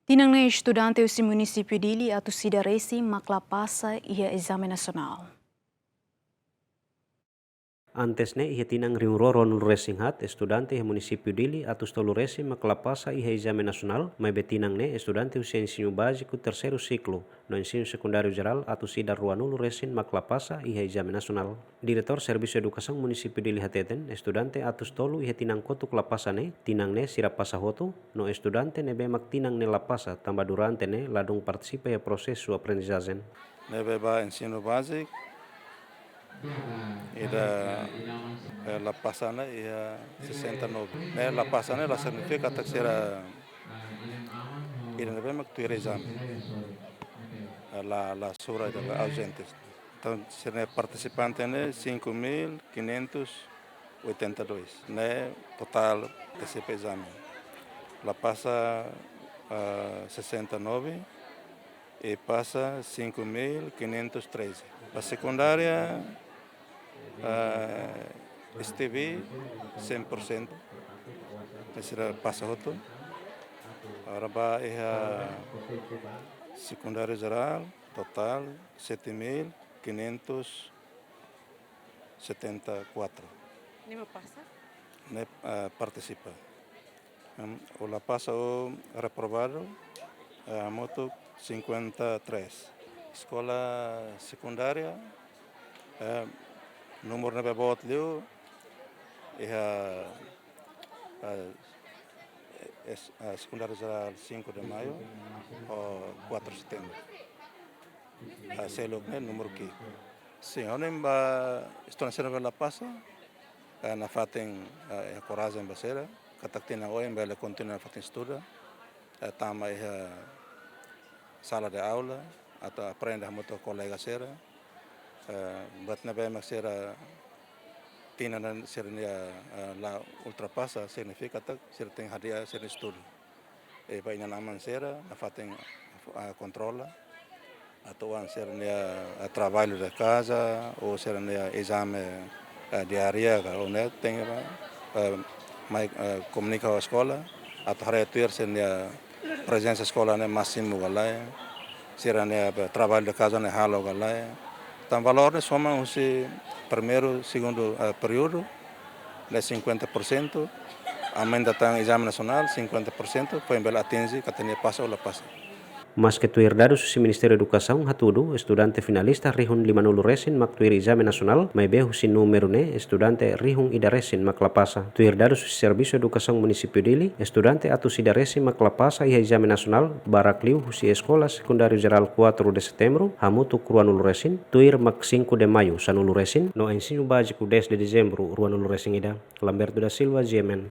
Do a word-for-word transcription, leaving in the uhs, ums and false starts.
Tinan ne'e estudante husi munisípiu Dili atus ida resin mak la pasa iha ezame nasionál. Antes ne'e, iha tinan rihun rua ruanulu resin haat, estudante iha munisípiu Dili atus tolu resin mak la pasa iha ezame nasionál, maibé tinan ne'e estudante husi ensinu báziku terseiru siklu no ensinu sekundáriu jerál atus ida ruanulu resin mak la pasa iha ezame nasionál. Diretór Servisu Edukasaun Munisípiu Dili hateten, estudante atus tolu iha tinan kotuk la pasa ne'e, tinan ne'e sira pasa hotu, no estudante ne'ebé mak tinan ne'e la pasa tanba durante ne'e ladún partisipa iha prosesu aprendizajen. Ne'ebé ba ensinu báziku, ida, eh, la pasa ne'e iha sesenta e nove. Ne'e la pasa ne'e la signifika katak sira ida ne'ebé mak tuir ezame. Eh, la, la sura ida ba auzente. Entaun, sira-nia partisipante ne'e cinco mil quinhentos oitenta e dois. Ne'e totál partisipa ezame. La pasa, ah, sesenta e nove e pasa cinco mil quinhentos treze. Ba sekundária, ah, S T V cem por cento. Ne'e sira pasa hotu. Agora ba iha sekundáriu jerál, totál sete mil quinhentos setenta e quatro. Ne'e mak pasa? Ne'e, ah, partisipa. Em, o la pasa ou reprovadu, eh, hamutuk cinquenta e três. Eskola sekundária, eh, númeru ne'ebé boot liu, iha, eh, es-, eh, sekundáriu jerál cinco de Maio ou quatro de Setembro. Ah, seluk ne'e númeru ki'ik. Sin, ha'u hanoin ba estudante sira ne'ebé la pasa, eh, nafatin, eh, iha korajen ba sira, katak tinan oin bele kontinua nafatin estuda, eh, tama iha sala de aula, atu aprende hamutuk ho kolega sira, eh, buat ne'ebé mak sira tinan ne'e sira-nia, eh, la ultrapasa, signifika katak sira tenke hadi'a sira-nia estudu. I ba inan-aman sira, nafatin, ah, kontrola atu oan sira-nia, ah, traballu de kaza, ou sira-nia ezame, ah, diáriu ka, ou ne'e tenke ba, ah, mai, ah, komunika ho eskola, atu haree tuir sira-nia prezensa eskola ne'e másimu ka lae, sira-nia, ah, traballu de kaza ne'e halo ka lae. Entaun valór ne'e soma husi primeiru, segundu, ah, períodu, ne'e cinquenta por cento, aumenta tan ezame nasionál cinquenta por cento, foin bele atinje katak nia pasa ou la pasa. Maske tuir dadus husi Ministériu Edukasaun hatudu, estudante finalista rihun limanulu resin mak tuir ezame nasionál, maibé husi númeru ne'e estudante rihun ida resin mak la pasa. Tuir dadus husi Servisu Edukasaun Munisípiu Dili, estudante atus ida resin mak la pasa iha ezame nasionál, barak liu husi Eskola Sekundáriu Jerál quatro de Setembro, hamutuk ruanulu resin, tuir mak cinco de Maio sanulu resin, no Ensinu Báziku dez de Dezembro ruanulu resin ida. Lamberto da Silva, G M N.